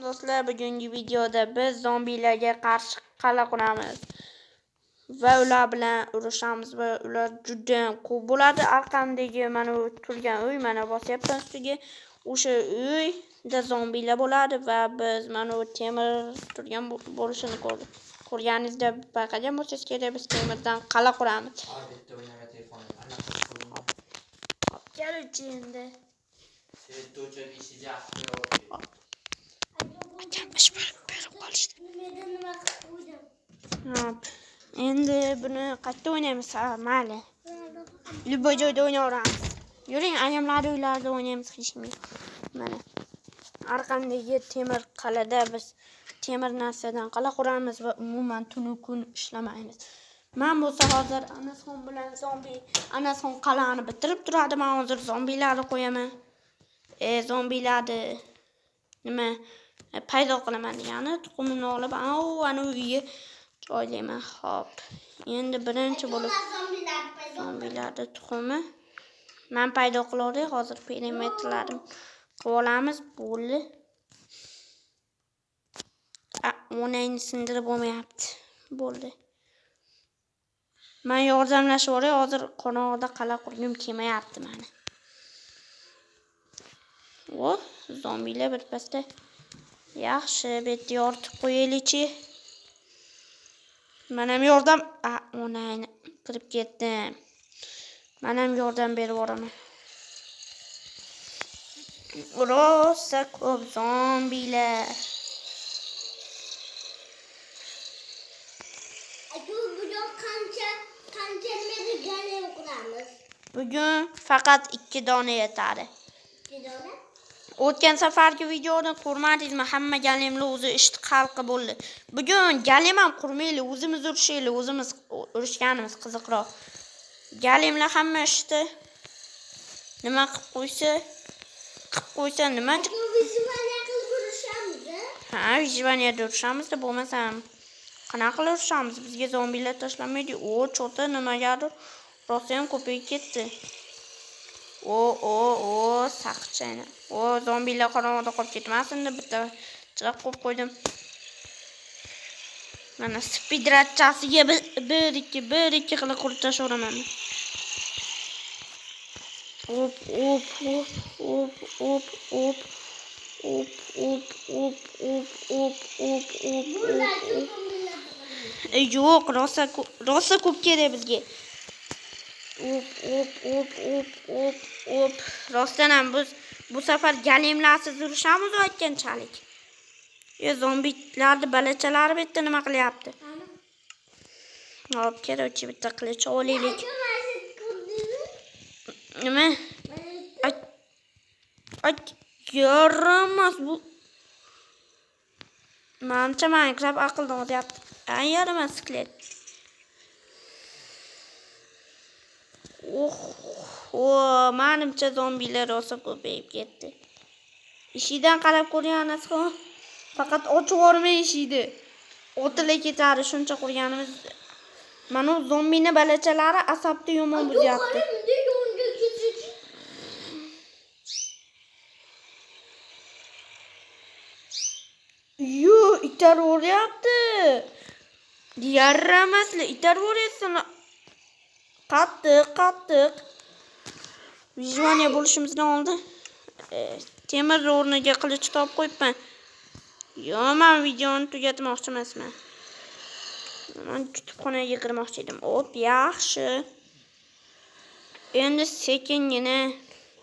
Do'stlar, bugungi videoda biz zombilarga qarshi qal'a quramiz va ular bilan urushamiz va ular juda ham ko'p bo'ladi. Arqamdagi mana bu turgan uy, mana bosyapman ustiga. O'sha uyda zombilar bo'ladi va biz mana bu temir turgan bo'lishini ko'rdik. Ko'rganingizda payqagan bo'lsangiz kerak, biz temirdan qal'a quramiz. Hop, короче, endi. Akam ish berib qolishdi. Hop. Endi buni qayerda o'ynaymiz? Ha, mayli. Любой joyda o'ynayveramiz. Yuring, ayamlar uylarida o'ynaymiz hech kim yo'q. Mana. Arqamdagi temir qal'ada biz temir narsadan qal'a quramiz va umuman tunu kun ishlamaymiz. Men bo'lsa hozir Anasxon bilan zombi, Anasxon qal'ani bitirib turadi. Men hozir zombilarni qo'yaman. Zombilarni nima paydo qilaman degani tuxumini olib, ana uyga joylayman. Xo'p. Endi birinchi bo'lib zombilarni tuxumi men paydo qilaveray. Hozir perimetrlarim qilib olamiz. Bo'ldi. Onangni sindirib bo'lmayapti. Bo'ldi. Men yordamlashib olay. Hozir qorong'ida qal'a qurgim kelmayapti meni. O, zombilar birpasda. Yaxshi, bu yerda yoritib qo'yaylikchi. Men ham yordam, onangni kirib ketdim. Men ham yordam berib yuboraman. Rosa ko'p zombilar. Bugun qancha nimada golem quramiz? Bugun faqat 2 dona yetadi. 2 dona? O'tgan safargi videoni ko'rmadingizmi? Hamma galemlar o'zi ishni xalqi bo'ldi. Bugun galem ham qurmaylik, o'zimiz urushaylik, o'zimiz urushganimiz qiziqroq. Galemlar hamma ishni nima qilib qo'ysa, qilib qo'ysa nima? Выживание qilib urushamiz. Ha, выживаниеda urushamiz-da, bo'lmasam qanaqa qilib urushamiz? Bizga zombilar tashlamaydi. O, cho'ta nimagadir rosa ham ko'payib ketdi. O, saqchani. O, zombilar qorong'ida qolib ketmasin deb bitta chiroq qo'yib qo'ydim. Mana spidratchasiga 1 2 1 2 qilib qurib tashlayveraman. Op op op op op op op op op op op op op op. Yo'q, rosa ko'p kerak bizga. Op op op op op op. Rostdan ham biz bu safar galemlarsiz urushamiz aytganchalik. Zombilarni balachalari bu yerda nima qilyapti? Hop, короче, bitta qilich olaylik. Nima? Ay, yaramas bu. Manimcha Minecraft aqldan ozyapti. Ay, yaramas skelet. Oh, manimcha zombilar rosa ko'payib ketdi. Eshikdan qarab ko'ring Anasxon. Faqat ochib yubormay eshikni. O'tila ketadi shuncha qurganimiz. Mana u zombini balachalari asabni yomon buzyapti. Yo, itaraveryapti. Yaramasli itaraveryapsan. Qattiq, qattiq. Выживание bo'lishimizdan oldin temir o'rniga qilich topib qo'yibman. Yo, men videoni tugatmoqchi emasman. Men kutubxonaga kirmoqchi edim. Hop, yaxshi. Endi sekingina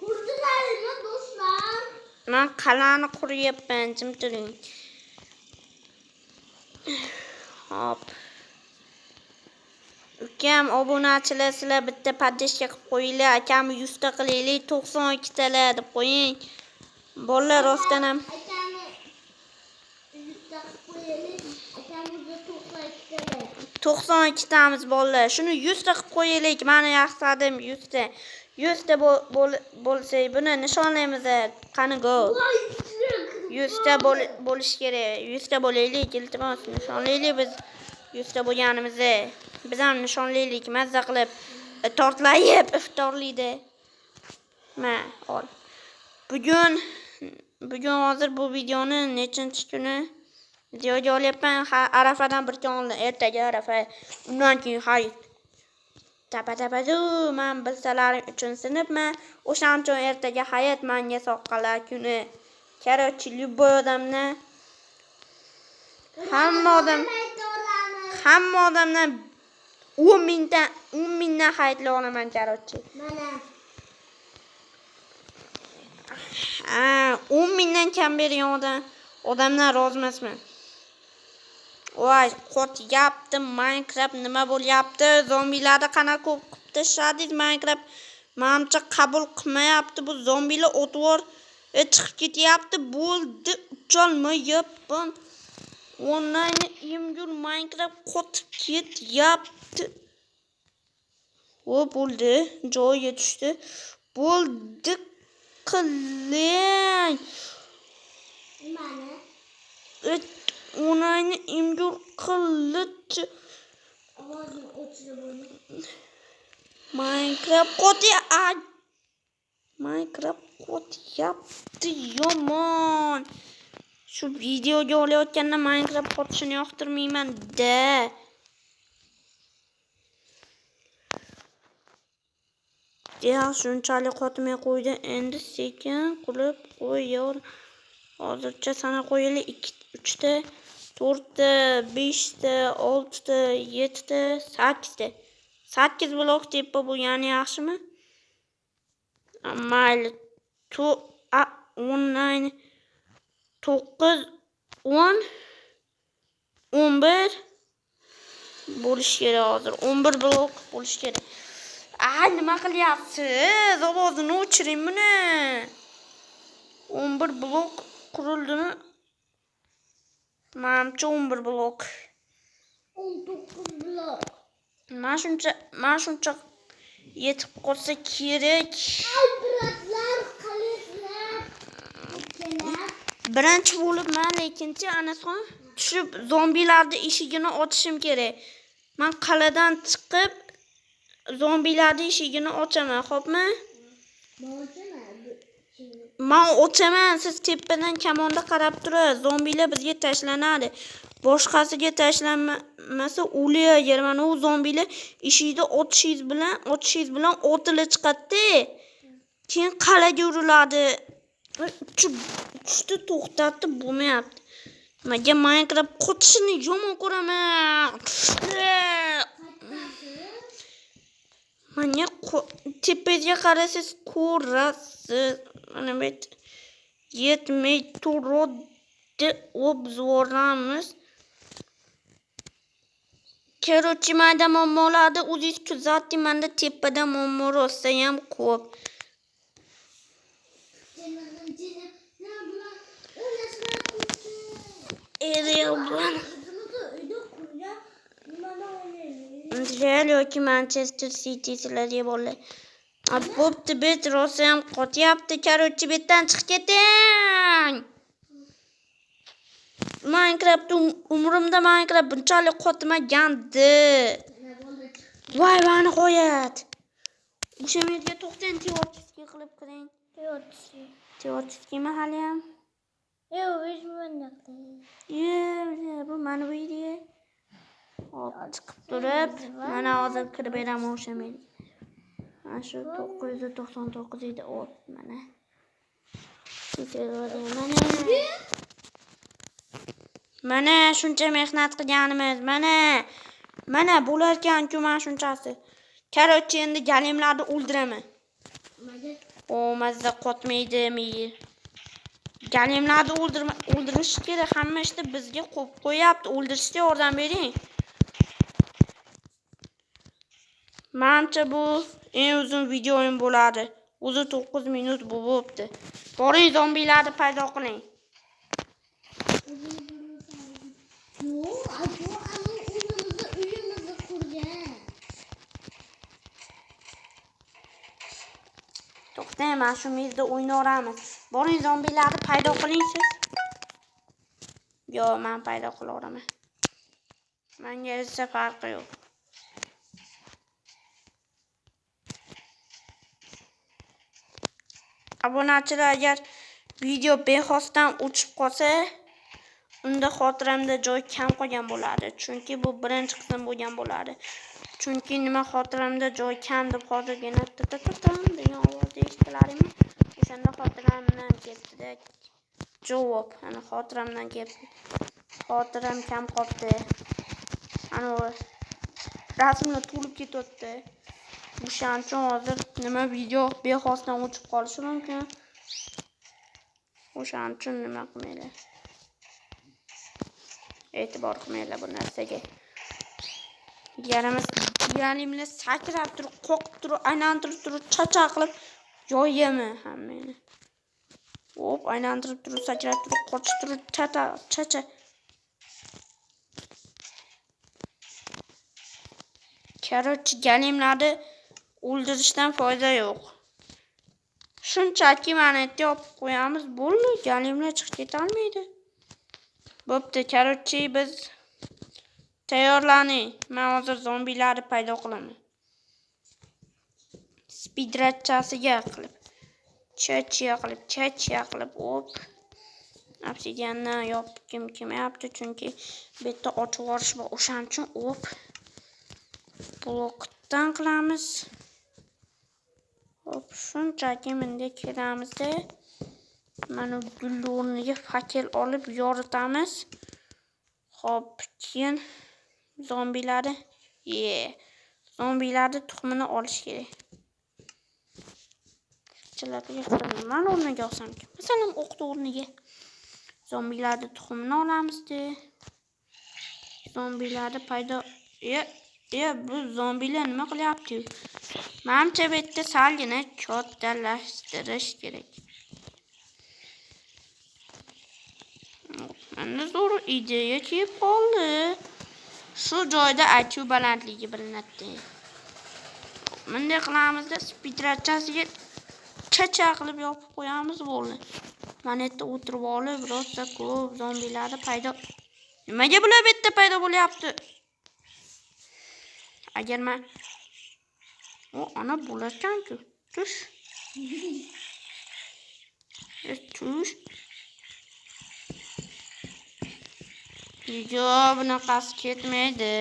qurdilarmi do'stlar? Men qal'ani quryapman, jim turing. Hop. Ukam obunachilar, sizlar bitta podдержка qilib qo'yinglar, akam 100 ta qilaylik, 92 talar deb qo'ying. Bolalar rostdan ham akami 100 ta qilib qo'yaylik, akamizda 92 talar. 92 tamiz bolalar. Shuni 100 ta qilib qo'yaylik. Meni maqsadim 100 ta. 100 ta bo'lsa, buni nishonlaymiz. Qani go. 100 ta bo'lish kerak. 100 ta bo'laylik, iltimos, nishonlaylik biz 100 ta bo'lganimizni. Biz ham nishonlaylik, mazza qilib tortlayib iftorlikda. Ma, ol. Bugun Bugun hozir bu videoni nechinchi kuni videoga olyapman? Ha, Arafadan bir kun oldin, ertaga Arafa. Undan keyin hayit. Tapa-tapadu, men bilsalaring uchun sinibman. O'shaning uchun ertaga hayit, menga soqqalar kuni. Короче, любой odamdan hamma odam hamma odamdan 10 mingdan 10 mingdan hayitlar olaman, короче. Mana. Ha, 10 mingdan kam bergan odamdan rozi emasman. Voy, qotyapti Minecraft, nima bo'lyapti? Zombilarni qanaqa ko'p qilib tashladingiz Minecraft? Manimcha qabul qilmayapti bu zombilar, o'tvor chiqib ketyapti. Bo'ldi, ucholmayapman. Onlayn imgur Minecraft qotib ketyapti. O bo'ldi, joyiga tushdi. Bo'ldi, qiling. Nimani? Onayni imgur qilich. Ovozini o'chirib bo'ldi. Minecraft qotyapti. Minecraft qotyapti yomon. Shu videoga olayotganda Minecraft qotishini yoqtirmayman da. Ya shunchalik qotmay qo'ydi. Endi sekin qilib qo'yaver. Hozircha sana qo'yaylik. 2, 3 ta, 4 ta, 5 ta, 6 ta, 7 ta, 8 ta. 8 blok tepa bo'lgani yaxshimi? Mayli. 10, 9, 10, 11 bo'lishi kerak hozir. 11 blok bo'lishi kerak. Ay, nima qilyapsiz? Ovozini o'chiring buni. 11 blok qurildimi? Manimcha 11 blok. 19 blok. Mana shuncha yetib qolsa kerak. Ay bratlar, qalaysizlar? Ukalar. Birinchi bo'lib men lekinchi Anasxon tushib zombilarni eshigini ochishim kerak. Men qal'adan chiqib zombilarni eshigini ochaman, xo'pmi? Men ochaman, siz tepadan kamonda qarab turasiz. Zombilar bizga tashlanadi. Boshqasiga tashlanmasa o'laver. Mana u zombilar eshikni ochishingiz bilan otilib chiqadi-da. Keyin qal'aga uriladi. Uchishni to'xtatib bo'lmayapti. Nimaga Minecraft qotishini yomon ko'raman. Mana tepangizga qarasangiz ko'rasiz. Mana bu yerda yetmay turadi, obzoramiz. Короче, menda muammolarni o'zingiz kuzating. Menda tepada muammo rosa ham ko'p. Real yoki Manchester City sizlarga bo'ldi. Bo'pti, bet rosa ham qotyapti. Короче, betdan chiqib keting. Minecraft umrimda Minecraft bunchalik qotmagandi. Voy, va nihoyat. O'sha yerga to'xtang, teorический qilib kiring. Teorический. Teorическийmi hali ham? Yo'q, o'zim. Yo'q, bu mana bu yerga. Hop, chiqib turib, mana hozir kirib beraman o'sha yerga. Mana shu 999 edi, hop, mana. Mana. Mana shuncha mehnat qilganimiz, mana. Mana bo'larkan-ku mana shunchasi. Короче, endi galimlarni o'ldiraman. O, mazza qotmaydi mir. Galimlarni o'ldirish kerak. Hamma ishni bizga qo'yib qo'yapti. O'ldirishga yordam bering. Manimcha bu eng uzun videoyim bo'ladi. O'zi 9 minut bo'libdi. Boring zombilarni paydo qiling. Yo'q, o'zimizni uyimizni qurgan. To'xtang, mana shu mezda o'ynayveramiz. Boring zombilarni paydo qiling siz. Yo'q, men paydo qilaveraman. Menga esa farqi yo'q. Obunachilar agar Video bexosdan o'chib qolsa, unda xotiramda joy kam qolgan bo'ladi. Chunki bu birinchi qism bo'lgan bo'ladi. Chunki nima xotiramda joy kam deb hozirgina ta-ta-ta-tam degan ovoz eshitilaringmi? O'shanda xotiramdan ketdi-da. Javob, ana xotiramdan ketdi. Xotiram kam qoldi. Ana rasmlar to'lib ketyapti. O'shaning uchun hozir nima video bexosdan o'chib qolishi mumkin. O'shaning uchun nima qilmanglar. E'tibor qilmanglar bu narsaga. Yaramiz yarimlar sakrab turib, qoqib turib, aylantirib turib, chacha qilib yoyaman hammani. Hop, aylantirib turib, sakrab turib, qochib turib, chacha, chacha. Короче, galimlarni o'ldirishdan foyda yo'q. Shunchaki mana yerga yopib qo'yamiz, bo'ldi, galimlar chiqib keta olmaydi. Bo'pti, короче, biz tayyorlaning. Men hozir zombilarni paydo qilaman. Speedratchasiga qilib, chacha qilib, chacha qilib, hop. Obsidianni yopgim kelmayapti, chunki bu yerda ochib yuborish bor. O'shaning uchun hop. Blokdan qilamiz. Hop, shunchaki bunday kelamizda. Mana gulni o'rniga fakel olib yoritamiz. Hop, keyin zombilarni, zombilarni tuxumini olish kerak. Chilarga nimani o'rniga olsam ekan? Masalan, o'qni o'rniga zombilarni tuxumini olamiz-da. Zombilarni paydo, bu zombilar nima qilyapti? Menimcha bu yerda salgina kattalashtirish kerak. Mana zo'r ideya kelib qoldi. Shu joyda IQ balandligi bilinadi. Bunday qilamizda, speedratchasiga chacha qilib yopib qo'yamiz, bo'ldi. Mana yerda o'tirib olib, rosa ko'p zombilarni paydo. Nimaga bular bu yerda paydo bo'lyapti? Agar men o ana bo'larkan-ku. Tush. Tush. Yo'q, bunaqasi ketmaydi.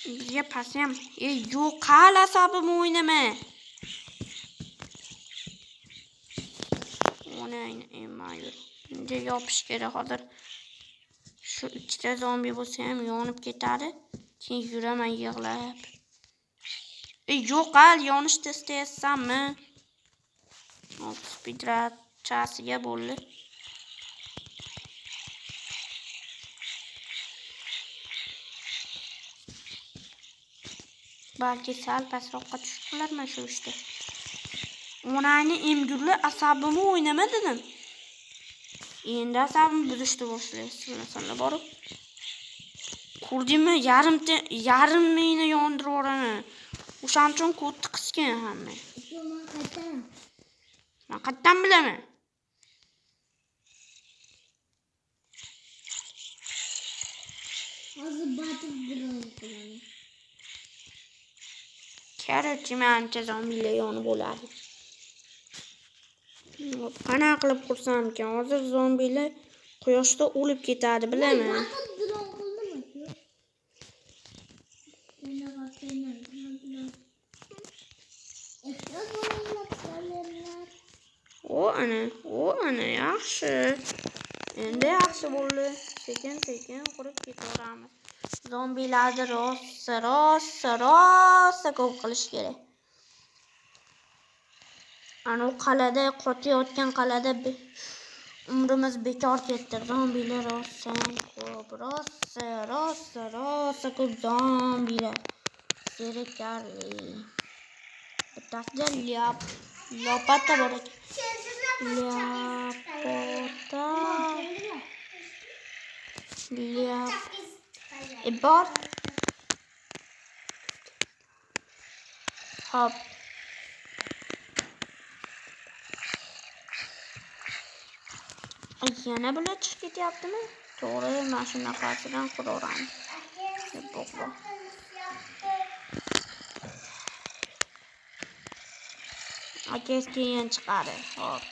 Bizga pasiyam. Yo'q, qal asabim o'ynama. O'ynayni emma yur. Bunga yopish kerak hozir. Shu ikkita zombi bo'lsa ham yonib ketadi. Keyin yuraman yig'lab. Yo'q, qal yonishni istayapsanmi? Hop, speedratchasiga bo'ldi. Balki sal pastroqqa tushib qolarman shu ishda. Onayni emgurli asabimni o'ynama dedim. Endi asabimni buzishni boshlayapsan borib. Ko'rdingmi? Yarim mingni yondirib yuboraman. O'shaning uchun ko'tni qisgan hamma. Men qayerdan bilaman? Hozir batib bilan. Короче, menimcha zombilar yonib bo'ladi. Qanaqa qilib qursam ekan? Hozir zombilar quyoshda o'lib ketadi, bilaman. O ana, yaxshi. Endi yaxshi bo'ldi. Sekin-sekin qurib ketaveramiz. Zombilarni rosa ko'p qilish kerak. Ana u qal'ada, qotayotgan qal'ada umrimiz bekor ketdi. Zombilar rosa ko'p, rosa ko'p zombilar. Zerikarli. Bittasida lopata bor ekan. Lopata. Bor. Hop. Yana bular chiqib ketyaptimi? To'g'ri, mana shunaqasidan quraveramiz. Akangiz keyin chiqadi. Xo'p.